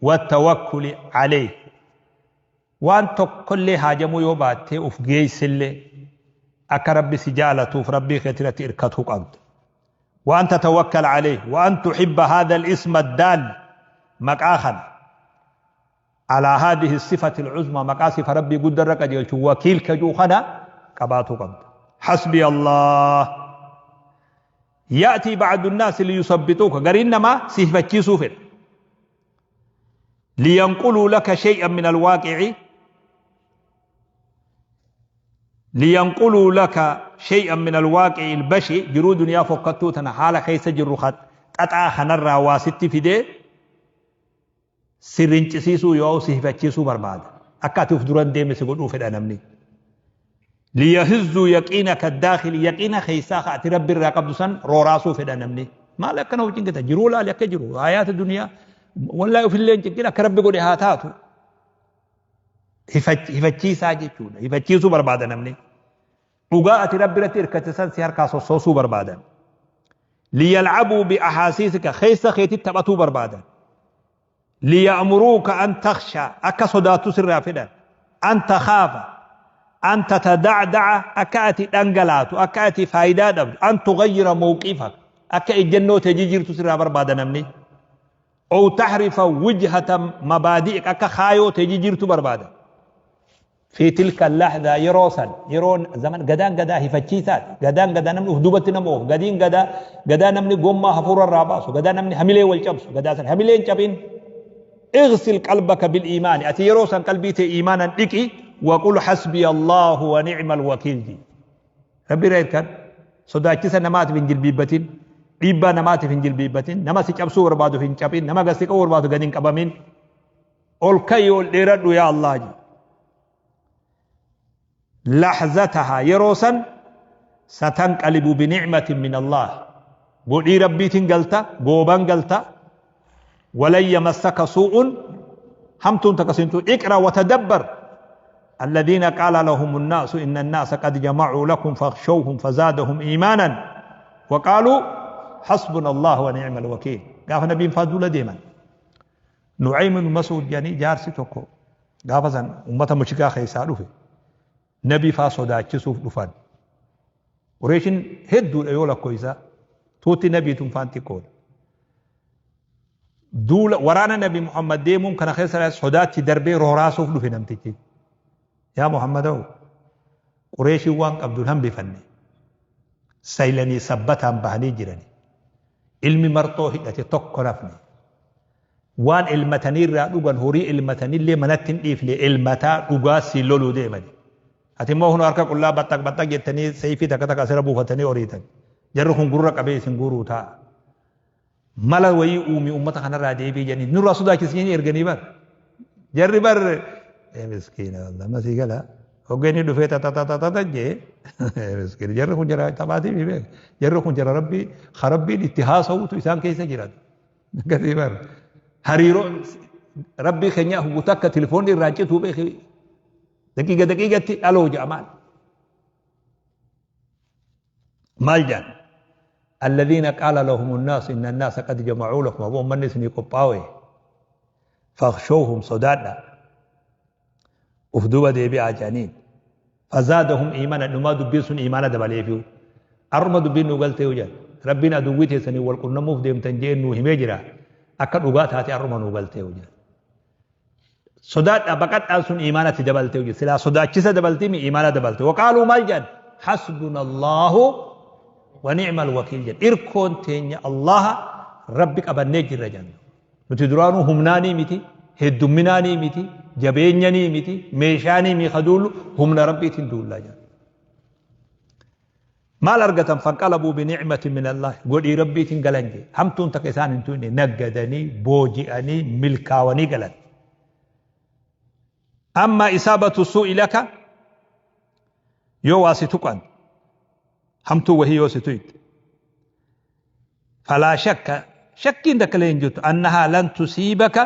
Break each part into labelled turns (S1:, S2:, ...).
S1: والتوكل عليه. Waan tokkollee haajamuu yoo baattee uf geessillee akka Rabbi si jaalatuuf Rabbii keetirratti irkatuu qabda. وأن تتوكل عليه وأن تحب هذا الاسم الدال maqaa kana على هذه الصفة العظمى maqaa sifa Rabbii guddarra qajeelchu wakiil kajuu kana qabaatuu qabda. حسبي الله. يأتي بعض الناس ليثبطوك gariin namaa si hifachiisuu fedha. لينقلوا لك شيئا من الواقع لينقلوا لك شيئا من الواقع البشع jiruu duniyaa fokkattuu tana haala keessa jirru xaxaa kanarraa waa sitti fidee si rincisiisuu yoo si hifachiisuu barbaada. Akka ati uf duran deemne si godhuu fedha namni. ليهزوا يقينك الداخلي yaqiina keessaa ka ati Rabbi irraa qabdu san rooraasuu fedha namni. Maal akkana of cinqita jiruu laali akka jiru hayaata duniyaa wallaahi ofillee hin cinqin akka Rabbi godhe haa taatu. Hifachiisaa jechuudha. Hifachiisuu barbaada namni. Dhugaa ati Rabbi irratti hirkatte san si harkaa sossoosuu barbaadan. ليلعبوا بأحاسيسك keessa keetitti taphatuu barbaadan. ليأمروك أن تخشى akka sodaattu sirraa fedhan. أن تخاف أن تتضعضع akka ati dhangalaatu akka ati faayidaa dhabdu. أن تغير موقفك akka ejjennoo tee jijjiirtu sirraa barbaada namni. أو تحرف وجهة مبادئك akka kaayoo tee jijjiirtu barbaada. في تلك اللحظة yeroo san yeroo zaman gadaan gadaa hifachiisaati. Gadaan gadaa namni uf duubatti nama oofu. Gadiin gadaa gadaa namni gommaa hafuura irraa baasu. Gadaa namni hamilee wal cabsu. Gadaa san hamilee hin cabin. اغسل قلبك بالإيمان ati yeroo san qalbii tee iimaanan dhiqi. وقل حسبي الله ونعم الوكيل ji. Rabbi irra hirkan sodaachisa namaatiif hin jilbiibbatin. Dhiibbaa namaatiif hin jilbiibbatin. Nama si cabsuu barbaaduuf hin cabin. Nama gad si qabuu barbaadu gad hin qabamin. Ol ka'i ol dheeradhu yaa Allah ji. لحظتها yeroo san ستنقلب بنعمة من الله godhii Rabbiitiin galta gooban galta. ولن يمسك سوء hamtuun takka siin tuqu. اقرأ وتدبر الذين قال لهم الناس إن الناس قد جمعوا لكم فاخشوهم فزادهم إيمانا وقالوا حسبنا الله ونعم الوكيل. Gaafa nabiin faa duula deeman Nu'aym ibn Mas'ud jedhanii jaarsi tokko gaafa san ummata mushrikaa keessaa dhufe nabii faa sodaachisuuf dhufan. Qureeshin hedduudha yoo lakkoofsa tuutti nabii tun faan xiqqoodha. Duula waraana nabi Muhammad deemuun kana keessa sodaatti darbee rooraasuuf dhufe namtichi. Yaa Muhammadoo, Qureeshiin waan qabdu hin hambifanne. Saylanii sabbataan bahanii jirani. Ilmi marxoo hidhate tokko nafne. Waan elmatanii irraa dhugan horii elmatanillee manatti hin dhiifne elmataa dhugaa si loluu deemani. Ati immoo hunoo harka qullaa baxxaq baxxaq jettanii seeyfii takka takka asirra buufatanii horiitan. Jarri kun gurra qabee isin guuruu taa'a. Mala wayii uumi uummata kanarraa deebii jedhanii nurraa sodaachisanii erganii bar. Jarri bar miskiina wallah masii gala. Hoggeenni dhufee tatatatata jee miskiina jarri kun jara taphaatii fi beeka. Jarri kun jara rabbii rabbiin itti haasa'utu isaan keessa jiran. Akkasii bar. Hariiroo rabbii keenya hubu takka telefoonni irraa cituu beeki. Daqiiqa daqiiqatti dhaloo jedha maal. Maal jedhan? الذين قال لهم الناس إن الناس قد جمعوا لكم aboo ummanni isinii qophaawe فاخشوهم sodaadha uf duuba deebi'aa jedhaniin. فزادهم إيمانا dhumaa dubbiin sun iimaana dabaleefiyu. Arruma dubbiin nu galtee jedhan. Rabbiin aduwwii teessanii wal qunnamuuf deemtan jeen nuu himee jira. Akka dhugaa taate arruma nuu galtee jedhan. Sodaadha baqadhaan sun iimaanatti dabaltee jedhan. Silaa sodaachisa dabaltii mi iimaana dabalte. وقالوا maal jedhan? حسبنا الله ونعم الوكيل jedhan. Irkoon teenya Allaha Rabbi qabannee jirra jedhan. Nuti duraanuu humnaanii miti, heddumminaanii miti, jabeenyanii miti, meeshaanii mi kaduullu humna Rabbiitiin duullaa jedhan. Maal argatan? فانقلبوا بنعمة من الله godhii Rabbiitiin galan jee. Hamtuun takka isaan hin tuqne naggadanii, booji'anii, milkaawanii galan. أما إصابة السوء لك yoo waa si tuqan hamtuu wahii yoo si tuyte فلا شك shakkiin takka illee hin jirtu أنها لن تصيبك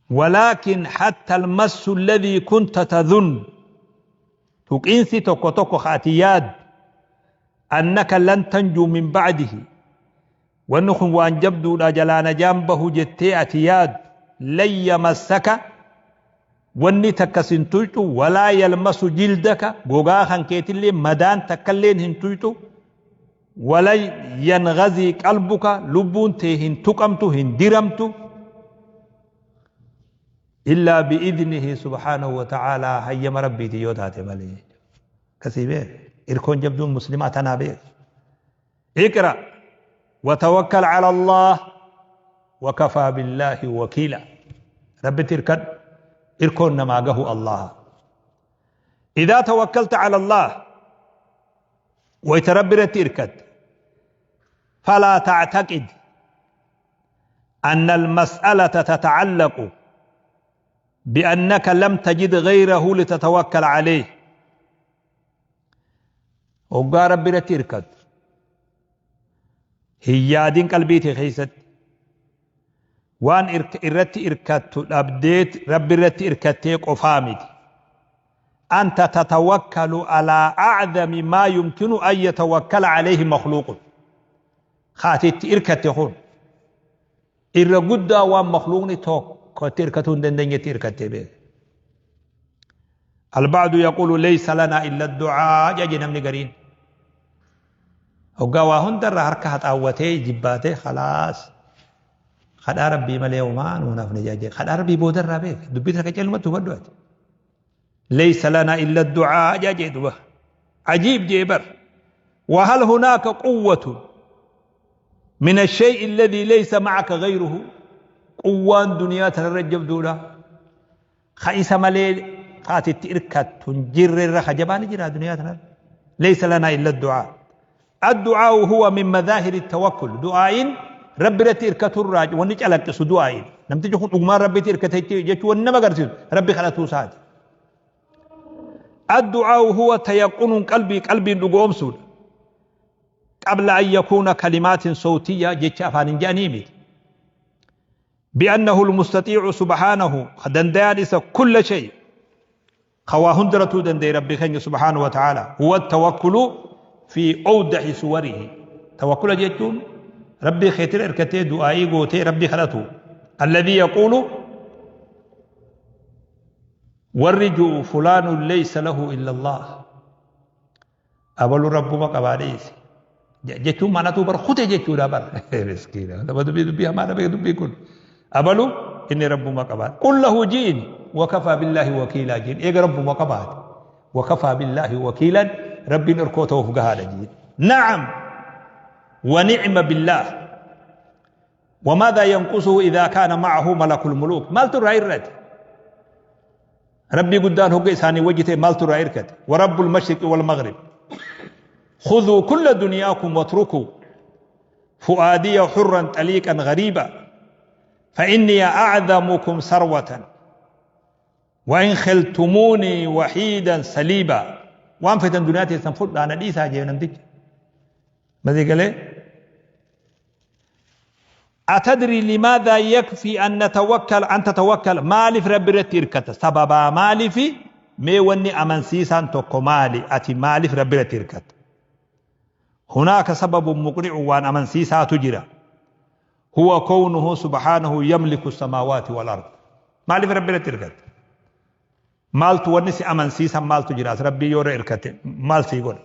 S1: ولكن حتى المس الذي كنت تظن tuqiinsi tokko tokko ka ati yaaddu أنك لن تنجو من بعده Wanni kun waan jabduudha jalaa najaan bahu jettee ati yaaddu lan yamassaka wanni takka sin tuyxu walaa yalmasu jildaka gogaa kan keetillee madaan takkalleen hin tuyxu wala yanghazii qalbuka lubbuun tee hin tuqamtu hin diramtu illaa bi'idnihi subhaanahu wa ta'aalaa hayyama rabbiiti yoo taate malee. Akkasii beek irkoon jabduun muslimaa tanaa beek. Iqra وتوكل على الله وكفى بالله وكيلا. ربي تركد إركون نماغه الله. إذا توكلت على الله ويتربرت إركد فلا تعتقد أن المسألة تتعلق بأنك لم تجد غيره لتتوكل عليه. وقال ربي تركد هيادين قلبيتي خيست وان إرتي إركدت أبديت ربي رتي إركدتي قفامتي. أنت تتوكل على أعظم ما يمكن أن يتوكل عليه مخلوق. خاتي إركدت خون إرقدا وان مخلوقني توك تركتون دندن تركتي به. البعض يقول ليس لنا إلا الدعاء يجي نمني قرين hoggaa waa hundarra harka haxaawwatee jibbaatee khalaas kadhaa rabbii malee homaa nuun hafne jaajee kadhaa rabbii boodarraa beek dubbii takka calmatti hubadhu ati. Laysa lana illa du'aa jaajee duba ajiib jee bar. وهل هناك قوة من الشيء الذي ليس معك غيره؟ قوان دنيا ترجب دولا خيس ملي خاتي تركت تنجر الرخ جبان جرا دنيا تنر. ليس لنا إلا الدعاء. الدعاء هو من مظاهر التوكل. دعاء ربي رتي إركته الراج ونجعلك دعاء نم تجي خون أغمان ربي تركته جت ونما قرسل ربي خلته سعد. الدعاء هو تيقن قلبي قلبي نقوم سود قبل أن يكون كلمات صوتية جت أفان جانيمي بأنه المستطيع سبحانه دندانس كل شيء خواهن درتو دندي ربي خنج سبحانه وتعالى. هو التوكل في أوضح صوره. توكل جتون ربي خيتر إركتي دعائي قوتي ربي خلته الذي يقول والرجو فلان ليس له إلا الله أبل رب ما قباليس جتون معناته بر خطي جتون بر مسكين هذا بدو بيها ما بدو بيكون أبلو إني رب ما قبال قل له جين وكفى بالله وكيلا جين إيه رب ما قبال وكفى بالله وكيلا ربي نركوته فقها جين. نعم ونعم بالله. وماذا ينقصه إذا كان معه ملك الملوك؟ مالت الرأي ربي قدان هو إساني وجهته مالت الرأي ورب المشرق والمغرب. خذوا كل دنياكم واتركوا فؤادي حرا طليقا غريبا فإني أعظمكم ثروة وإن خلتموني وحيدا سليبا. وان فتن دنياتي سنفوت أنا ليس جاي نمدك ماذا قال؟ أتدري لماذا يكفي أن نتوكل أن تتوكل مالي في ربي رتيركت سببا مالي في مي وني أمنسيسان توكو مالي أتي مالي في ربي رتيركت. هناك سبب مقنع وان أمنسيسا تجرى هو كونه سبحانه يملك السماوات والأرض. مالي في ربي رتيركت مالت ونسي أمنسيسا مالت جراس ربي يوري إركت مال سيقول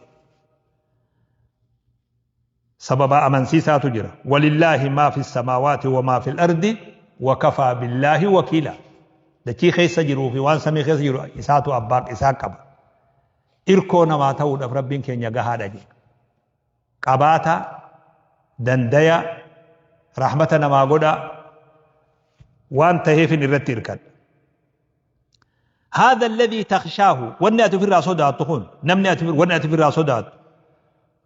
S1: سبب أمنسيسا تجرى. ولله ما في السماوات وما في الأرض وكفى بالله وكيلا. دكي خيس جرو في وان سمي خيس جرو إساتو أباك إساك أبا إركونا ما تود ربين كين يقها دجي قباتا دنديا رحمتنا ما قدا وان تهيفن إرتي إركت. هذا الذي تخشاه ونأتي في الرأس تخون نمنأتي في ونأتي في الرأس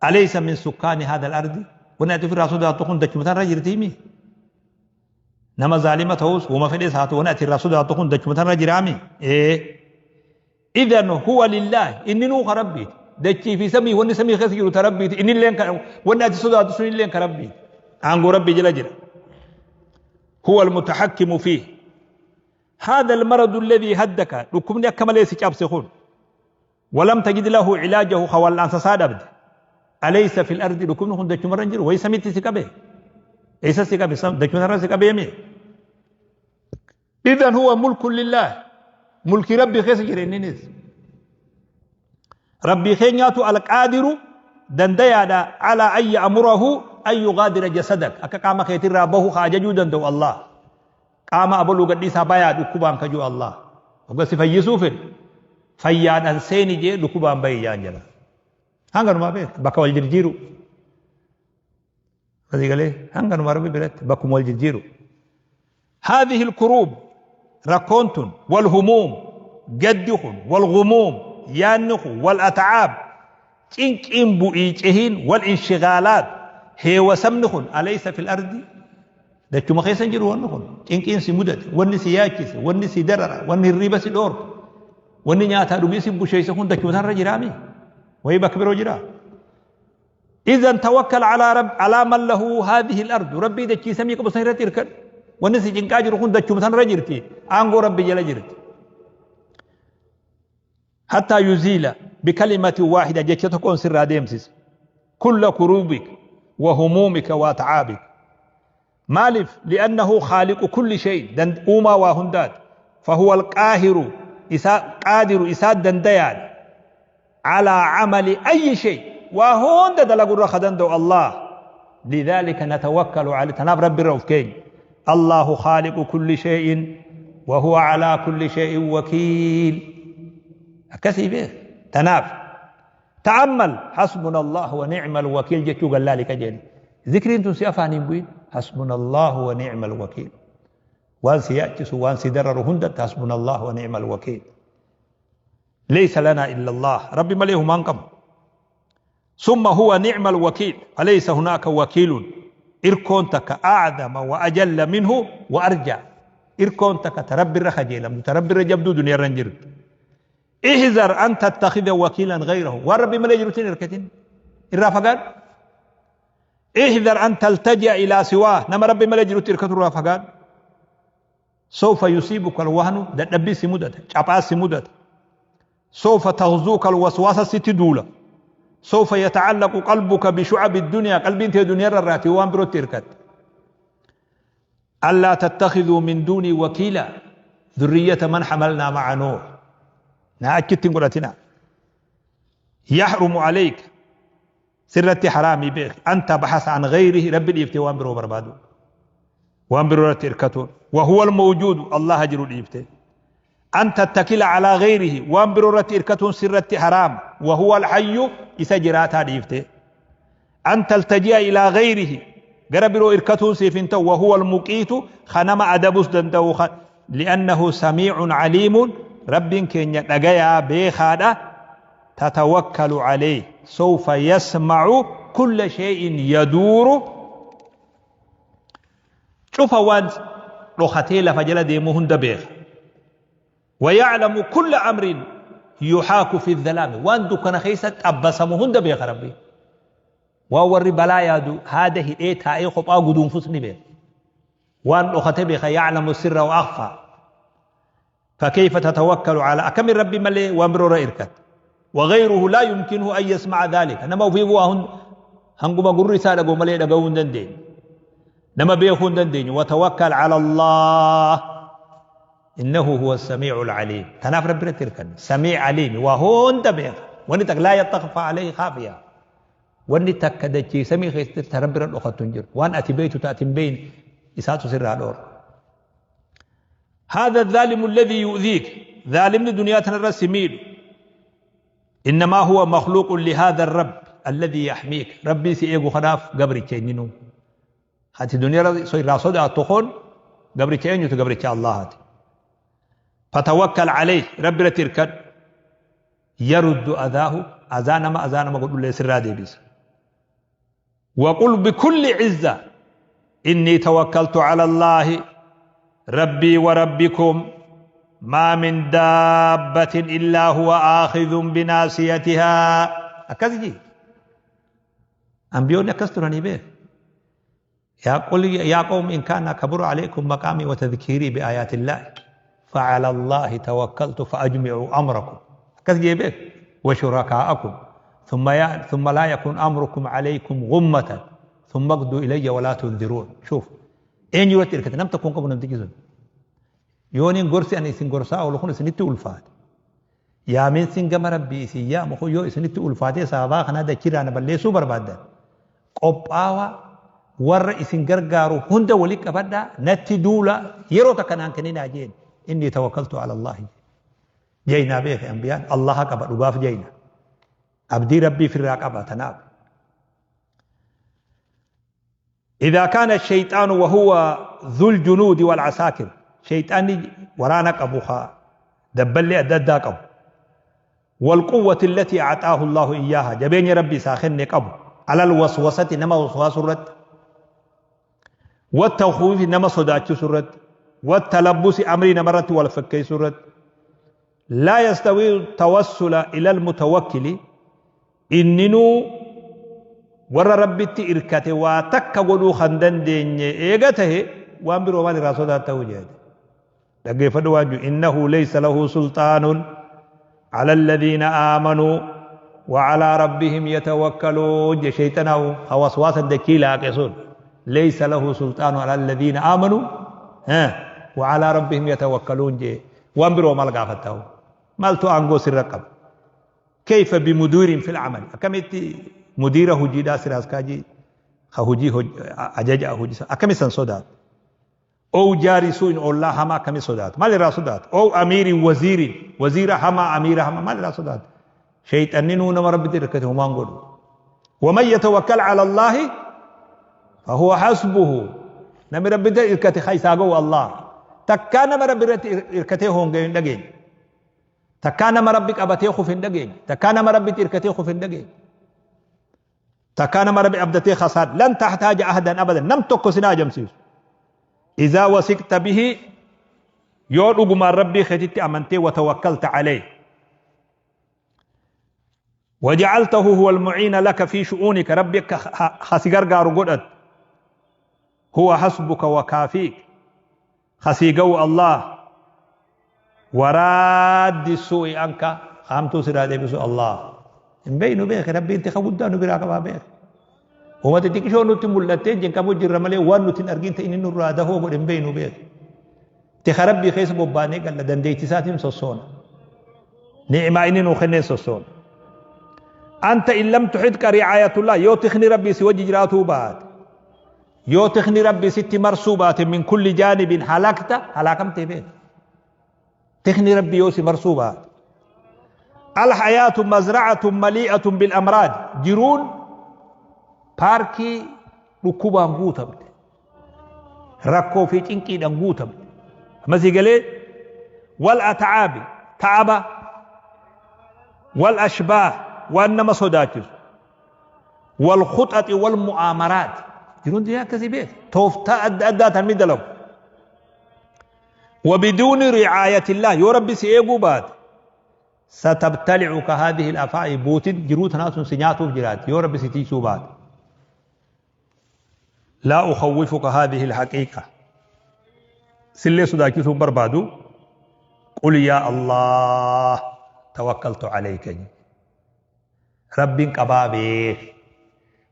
S1: أليس من سكان هذا الأرض؟ ونأتي في الرأس تخون دك مثلا رجل تيمي نما ظالمة هوس وما في الإسهات ونأتي الرأس تخون دك مثلا رجل عمي إيه إذن هو لله إني نوخ ربي دك في سمي وني سمي خسجر تربي إني لين ونأتي صدات سني لين كربي عنقو ربي جل جل هو المتحكم فيه. هذا المرض الذي هدك ركبني كما ليس كابسخون ولم تجد له علاجه خوال أنسى أبد أليس في الأرض ركبني خندك مرنجر ويسميت سكبه Eessa si qabe? Dachuma irra si qabeemi. Idhan huwa mulkun lillah. Mulkii Rabbii keessa jira inninis. Rabbii keenyaatu alqaadiru dandayaadha alaa an ya'murahu an yugaadira jasadak akka qaama keetirraa bahu ka ajajuu danda'u Allah. Qaama abaluu gadhiisaa bayaa dhukkubaan kajuu Allah. Hogga si fayyisuu fedhe fayyaadhaan seeni jee dhukkubaan bayi jaan jala. Hanganumaa beek bakka wal jirjiiru. Asii galee hanganuma Rabbi biratti bakkuma wal jijjiiru. هذه الكروب rakkoon tun والهموم gaddi kun والغموم yaanni kun والأتعاب cinqiin bu'ii cehiin والانشغالات heewasamni kun أليس في الأرض dachuma keessa hin jiru wanni kun cinqiin si mudate wanni si yaachise wanni si darara wanni hirriiba si dhoorke wanni nyaataa dhugii si busheeyse kun dachuma sanarra jiraami wayii bakka biroo jiraa. إذا توكل على رب على من له هذه الأرض ربي دچي سمي قبو سنرتي إركن wanni si cinqaa jiru kun dachuma sanarra jirti aangoo rabbi jala jirti. حتى يزيل بكلمة واحدة jecha tokkoon sirraa deemsisa كل كروبك وهمومك وأتعابك. مالف لأنه خالق كل شيء uumaa waa hundaat فهو القاهر إسا قادر إسا دنديان على عمل أي شيء وهون دلقوا الرخدن دو الله. لذلك نتوكل على تناف ربي الرفكين. الله خالق كل شيء وهو على كل شيء وكيل. أكسي به تناف تأمل حسبنا الله ونعم الوكيل جتو قال لك جل ذكر انتم سيافانين بوين حسبنا الله ونعم الوكيل وان سيأتس وان سيدرر هندت حسبنا الله ونعم الوكيل. ليس لنا إلا الله ربي مليه منقم. ثم هو نعم الوكيل فليس هناك وكيل إركونتك أعظم وأجل منه وأرجع إركونتك تربي الرخجيل تربي الرجبدو دنيا الرنجر. احذر أن تتخذ وكيلا غيره وربي مليه جرتين إركتين الرافقان. احذر أن تلتجئ إلى سواه نما ربي مليه جرتين إركتين الرافقان. سوف يصيبك الوهن دبي سمودة شعباس سمودة. سوف تغزوك الوسوسة ستدولة. سوف يتعلق قلبك بشعب الدنيا قلبي انت دنيا الراتي وان برو تركت. ألا تتخذوا من دوني وكيلا ذرية من حملنا مع نوح نأكد تنقلتنا. يحرم عليك سرت حرامي بيخ أنت بحث عن غيره ربي الإفتي وان برو بربادو وان برو تركتون وهو الموجود الله جل الإفتي. أن تتكل على غيره وان برورة إركتون سرت حرام وهو الحي إسجراتا ديفته. أن تلتجئ إلى غيره قربرو إركتون سيفنتو وهو المقيت خنم أدبس دندو لأنه سميع عليم رب كن يتقيا بيخادا تتوكل عليه سوف يسمع كل شيء يدور. شوف وان رختي لفجل ديموهن دبيخ ويعلم كل أمر يحاك في الظلام وان دكنا خيسة أبسمهن دبيخ ربي ووري بلايا دو هذا إيه تاي خب أقدون فسني به وان رختي بيخ يعلم السر وأخفى. فكيف تتوكل على أكم ربي ملي وامر رئيركت وغيره لا يمكنه أن يسمع ذلك. نما في بوهن هنقوم أقول رسالة قوم ملي دقون دندين نما بيخون دندين. وتوكل على الله إنه هو السميع العليم. تناف ربنا تركن سميع عليم وهون دبيخ ونتك لا يتخفى عليه خافية ونتك دجي سميع خيستر تربنا الأخت تنجر وأن أتي بيت تأتي بين إساتو سر دور. هذا الظالم الذي يؤذيك ظالم لدنياتنا الرسميل إنما هو مخلوق لهذا الرب الذي يحميك. ربي سيئيقو خناف قبري تشينينو هاتي دنيا راسود أتخون قبري تشينيو تقبري تشي الله هاتي. فتوكل عليه ربي لتركن يرد أذاه أذان ما أذان ما قل له سر بيس. وقل بكل عزة إني توكلت على الله ربي وربكم ما من دابة إلا هو آخذ بناصيتها. أكذجي أنبيوني أكسترني به يا قل يا قوم إن كان كبر عليكم مقامي وتذكيري بآيات الله فعلى الله توكلت فأجمعوا أمركم أكذجي به وشركاءكم ثم لا يكون أمركم عليكم غمة ثم اغدوا إلي ولا تنذرون. شوف eenyu irratti hirkate? Nam tokkoon qabu namtichi sun. Yooniin gorsi ani isin gorsaa oolu kun isinitti ulfaate, yaamiinsin gama Rabbii isin yaamu kun yoo isinitti ulfaatee sababaa kanaa dachirraa na balleessuu barbaaddan, qophaawa, warra isin gargaaru hunda wali qabadhaa, natti duula, yeroo takka naan kenninaa jeen. Inni tawakkaltu ala Allahi jaynaa beeke. Ambiyaan Allaha qaba, dhugaaf jayna, abdii Rabbii firraa qaba. Tanaaf إذا كان الشيطان وهو ذو الجنود والعساكر، شيطان ورانا قبوخا دبل أدى قبو، والقوة التي أعطاه الله إياها، جبين ربي ساخن قبو، على الوسوسة نما وسواس الرد، والتخويف نما صداتي سرد، والتلبس أمري نمرت والفكي سرد، لا يستوي التوسل إلى المتوكل. إننو warra Rabbitti irkate waa takka godhuu kan dandeenye eega tahe, waan biroo maal irraa sodaat ta'uu jedhe? Dhaggeeffadhu waan jiru: إنه ليس له سلطان على الذين آمنوا وعلى ربهم يتوكلون. Je shayxanahu hawaswaasa dachii laaqe sun ليس له سلطان على الذين آمنوا ها وعلى ربهم يتوكلون. Je waan biroo maal gaafattahu? Maaltu aangoo sirra qaba? كيف بمدير في العمل؟ Akkamitti mudiira hojiidhaa siraaskaajii ka hojii ajaja hojii akkami san sodaatu? أو جار سوء ollaa hamaa akkami sodaatu? Maal irraa sodaatu? أو أمير وزير waziira hamaa, amiira hamaa maal irraa sodaatu? Shayxanni nuu nama Rabbitti hirkate humaan godhu. ومن يتوكل على الله فهو حسبه. Namni Rabbitti hirkate haysaa ga'u Allah. Takkaa nama Rabbi irratti hirkatee hongee hin dhageenye. Takkaa nama Rabbi qabatee kufe hin dhageenye. Takkaa nama Rabbitti hirkatee kufe hin dhageenye. Takkaa nama Rabbi abdatee khasaan. لن تحتاج أحدا أبدا. Nam tokko sin haajamsiisu. إذا وثقت به yoo dhugumaan Rabbii keetitti amantee، وتوكلت عليه وجعلته هو المعين لك في شؤونك، ربي خسي غرغارو قدت، هو حسبك وكافيك. خسيقو الله وراد السوء عنك، خامتو سرادي بسوء الله إن بينو بيخ ربي انت خبودانو براك ما بيخ وما تتكشو نتي ملتين جن كابو جرى مالي وان نتين أرجين تإني نور هذا هو إن بينو بيخ تخربي خيس بوباني قال دنديتي ساتم سوسون نعمة إني نخنين سوسون. أنت إن لم تحدك رعاية الله، يو تخني ربي سوجي جراته بعد، يو تخني ربي ست مرسوبات من كل جانب، هلكت، هلاكم تبين. تخني ربي يوسي مرسوبات. الحياة مزرعة مليئة بالأمراض. Jiruun paarkii dhukkubaan guutamte, rakkoo fi cinqiidhaan guutamte. Ammasii galee والأتعاب ta'aba، والأشباح waan nama sodaachisu، والخطط والمؤامرات. Jiruun duniyaa akkasii beek, tooftaa adda addaa tan dalagu. وبدون رعاية الله، yoo Rabbi si eeguu baate، ستبتلعك هذه الأفاعي. Bootiin jiruu tanaatun si nyaatuuf jiraati yoo Rabbi si tiisuu baate. لا أخوفك هذه الحقيقة. Sillee sodaachisuun barbaadu. قل يا الله توكلت عليك. Rabbiin qabaa beek,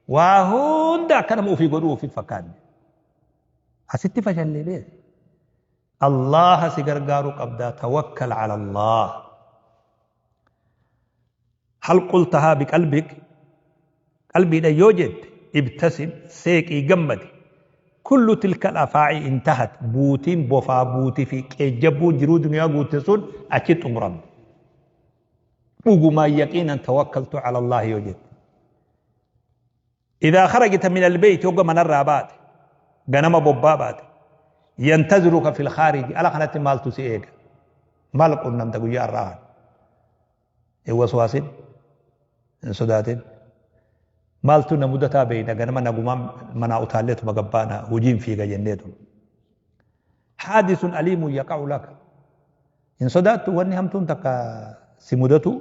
S1: waa hunda akka nama ofii godhuu ofii fakkaanne asitti fashallee beek. Allah si gargaaruu qabdaa. توكل على الله. هل قلتها بقلبك؟ Qalbiidha yoo jette، ابتسم seeqii gammadi. كل تلك الأفاعي انتهت. Buutiin bofaa, buutii fi qeejjabbuun jiruu duniyaa guutte sun achitti xumuramte. Dhugumaan yaqiinan توكلت على الله yoo jette. إذا خرجت من البيت، yogga manarraa baate, ganama bobbaa baate، ينتظرك في الخارج، ala kanatti maaltu si eega? Maal qunnamta guyyaa irraa? Hin waswaasin, hin sodaatin. Maaltu na mudataa beeyna? Ganama nagumaan manaa utaalleetuma gabbaana hojiin fiiga jenneetu. حادث أليم يقع لك. Hin sodaattu wanni hamtuun takka si mudatu؟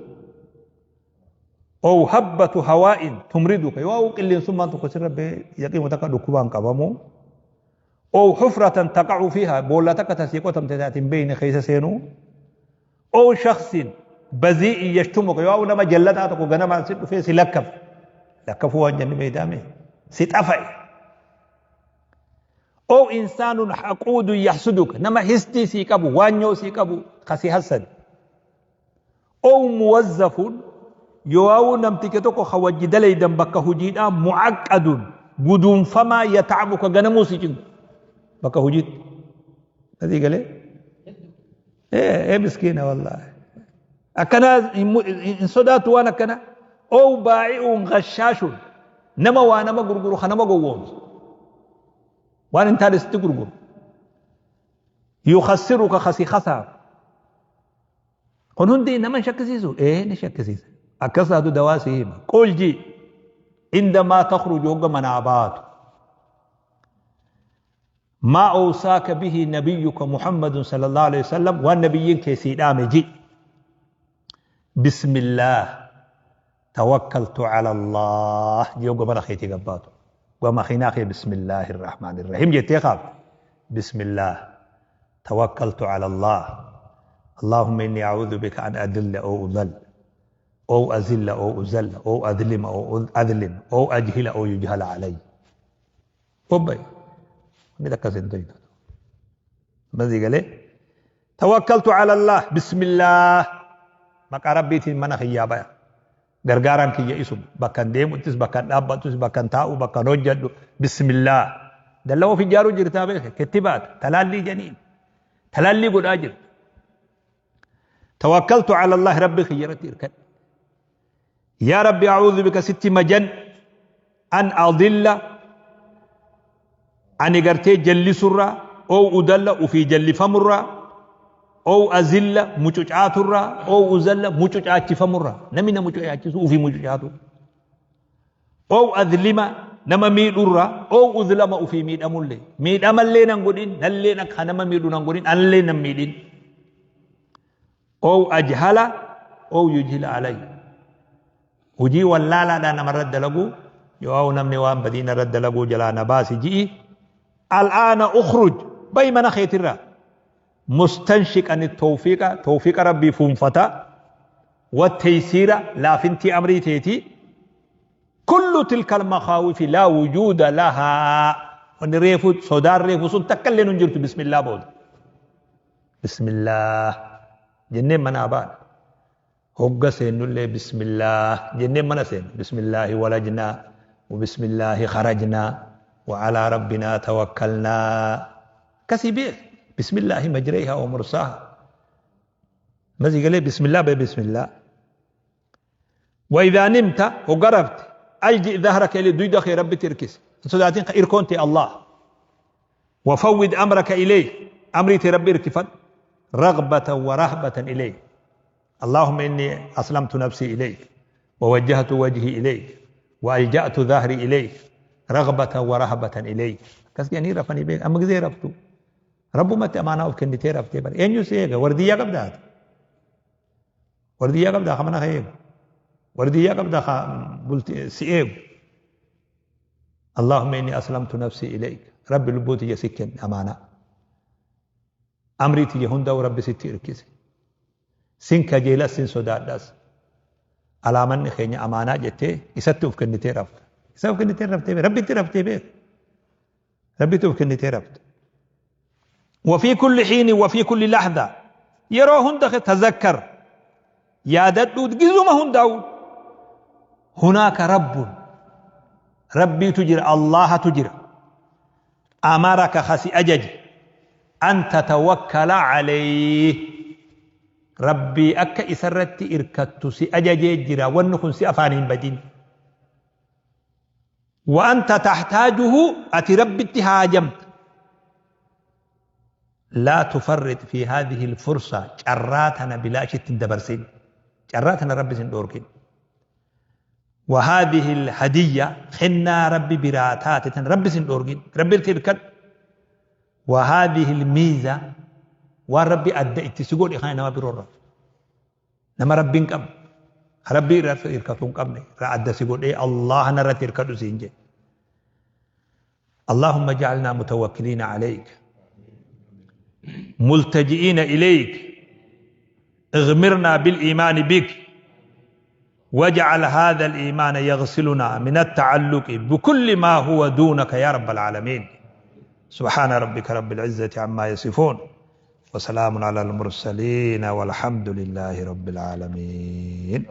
S1: أو هبة هواء تمرضك، yoo qilleensummaan tokko sirra bee yaqiima takka dhukkubaan qabamu، أو حفرة تقع فيها، boolla takka tasii qotamte taatin beeyne keessa seenuu، أو شخص بذيء يشتمك، yoo nama jallataa tokko ganamaan si dhufee si lakkaf lakkafuu waan jenni beeydaame si xafa'e. Oo insaanun haquudun yaxsuduka, nama histii sii qabu, waanyoo sii qabu, kasii hassadu. Oo muwazzafun, yoo namticha tokko ka wajji dalaydan bakka hujiidhaa, mucaqqadun, guduunfamaa, yatacbuka, ganamuu si cinqu bakka hujiitti. Asii galee? Ee miskiina wallaahi. Akkana hin sodaattu waan akkana. Oo baa'i'uun gashaashun, nama waa nama gurguru ka nama gowwoomsu. Waan hin taane sitti gurguru. Yukassiruka, kasi kasaaru. Kun hundi nama hin shakkisiisu? Ee, ni shakkisiisa. Akkas taatu dawaa si hima. Qul, ji indamaa takhruju, hogga manaa baatu. ما أوصاك به نبيك محمد صلى الله عليه وسلم، والنبيين كيسي جي: بسم الله توكلت على الله. جيو قبل خيتي قباتو وما خيناخي بسم الله الرحمن الرحيم جيتي خاف، بسم الله توكلت على الله، اللهم إني أعوذ بك أن أدل أو أضل أو أزل أو أزل أو أظلم أو أظلم أو أجهل أو يجهل علي. وبي Mira akkasiin Masii galee توكلت على الله، بسم الله، maqaa rabbiitiin mana kiyyaa baya. Gargaaraan kiyya isum. Bakkan deemuttis, bakkan dhaabbattus, bakkan taa'u, bakkan hojjedhu, بسم الله. Dallaa of ijaaruu jirtaa beeke kittibaata talaallii janiin talaallii godhaa jirta. توكلت على الله، rabbi kiyya irratti hirkadhe. يا ربي أعوذ بك، sitti majan، أن أضل، ani gartee jallisurraa، أو أضل، ufii jallifamurraa، أو أزل، mucucaaturraa، أو أزل، mucucaachifamurraa, namni na mucucaachisu ufii mucucaatu، أو أظلم، nama miidhurraa، أو أظلم، ufii miidhamullee, miidhamallee nan godhin, nallee akka nama miidhu nan godhin, anallee nan miidhin، أو أجهل أو يجهل علي, hujii wallaalaadhaan namarra dalaguu yoo namni waan badiina irra dalaguu jalaa na baasi ji'i. الآن اخرج, bayi mana keetirraa, مستنشقا التوفيق, توفيق rabbii fuunfata, والتيسير, laafintii amrii teetii. كل تلك المخاوف لا وجود لها, wanni reefu sodaan reefu sun takka illee nun jirtu بسم الله booda. بسم الله jenneen manaa baana. Hogga seennullee بسم الله jenneen mana seennu. بسم الله ولجنا وبسم الله خرجنا وعلى ربنا توكلنا. Kasii beek, بسم الله مجريها ومرساها. Masii galee? بسم الله بي بسم الله. وإذا نمت, hogga rafte, ألجئ ظهرك إليه, duyda kee rabbi tirkis, sodaatin, irkoonte الله, وفوض أمرك إليه, أمري ربي اركفت, رغبة ورهبة إليه. اللهم إني أسلمت نفسي إليك ووجهت وجهي إليك وألجأت ظهري إليك رغبة ورهبة إليك. Akkas jedhanii rafanii beek. Amma gizee raftu rabbumatti amaanaa of kennitee raftee bare. Eenyu si eega? Wardiyyaa qabdaati, wardiyyaa qabdaa ka mana ka eegu, wardiyyaa qabdaa ka bulti si eegu. اللهم إني أسلمت نفسي إليك, rabbi lubbuu tiyya si kenne amaanaa, amrii tiyya hundaa'u rabbi sitti irkise, sin kajeelas, sin sodaadhas, alaamanni keenya amaanaa jettee isatti of kennitee rafta. Isa of kennitee raftee, rabbitti raftee beek, rabbitti of kennitee rafta. وفي كل حين وفي كل لحظة, yeroo hunda, تذكر, yaadadhu, gizuma hundaa'u, هناك رب, rabbiitu jira, allahatu jira, أمرك, ka si ajaje, أن تتوكل عليه, rabbii akka isarratti irkattu si ajajee jira. Wanni kun si afaan hin badin. وأنت تحتاجه, ati rabbitti haajamta. لا تفرط في هذه الفرصة, carraa tana bilaashitti dabarsin, carraa tana rabbi sin dhoorkin, وهذه الهدية, kennaa rabbi biraa taate tan rabbi sin dhoorkin, rabbi irkadhu, وهذه الميزة, waan rabbi adda itti si godhe kana nama biroorra, nama rabbiin qabne, rabbii irratti hirkatu hin qabne irraa adda si godhee, Allah narratti hirkadhu siin jedhe. اللهم اجعلنا متوكلين عليك ملتجئين إليك. اغمرنا بالإيمان بك واجعل هذا الإيمان يغسلنا من التعلق بكل ما هو دونك يا رب العالمين. Subhaana rabbika rabbil izzati ammaa yasifuun. وسلام على المرسلين والحمد لله رب العالمين.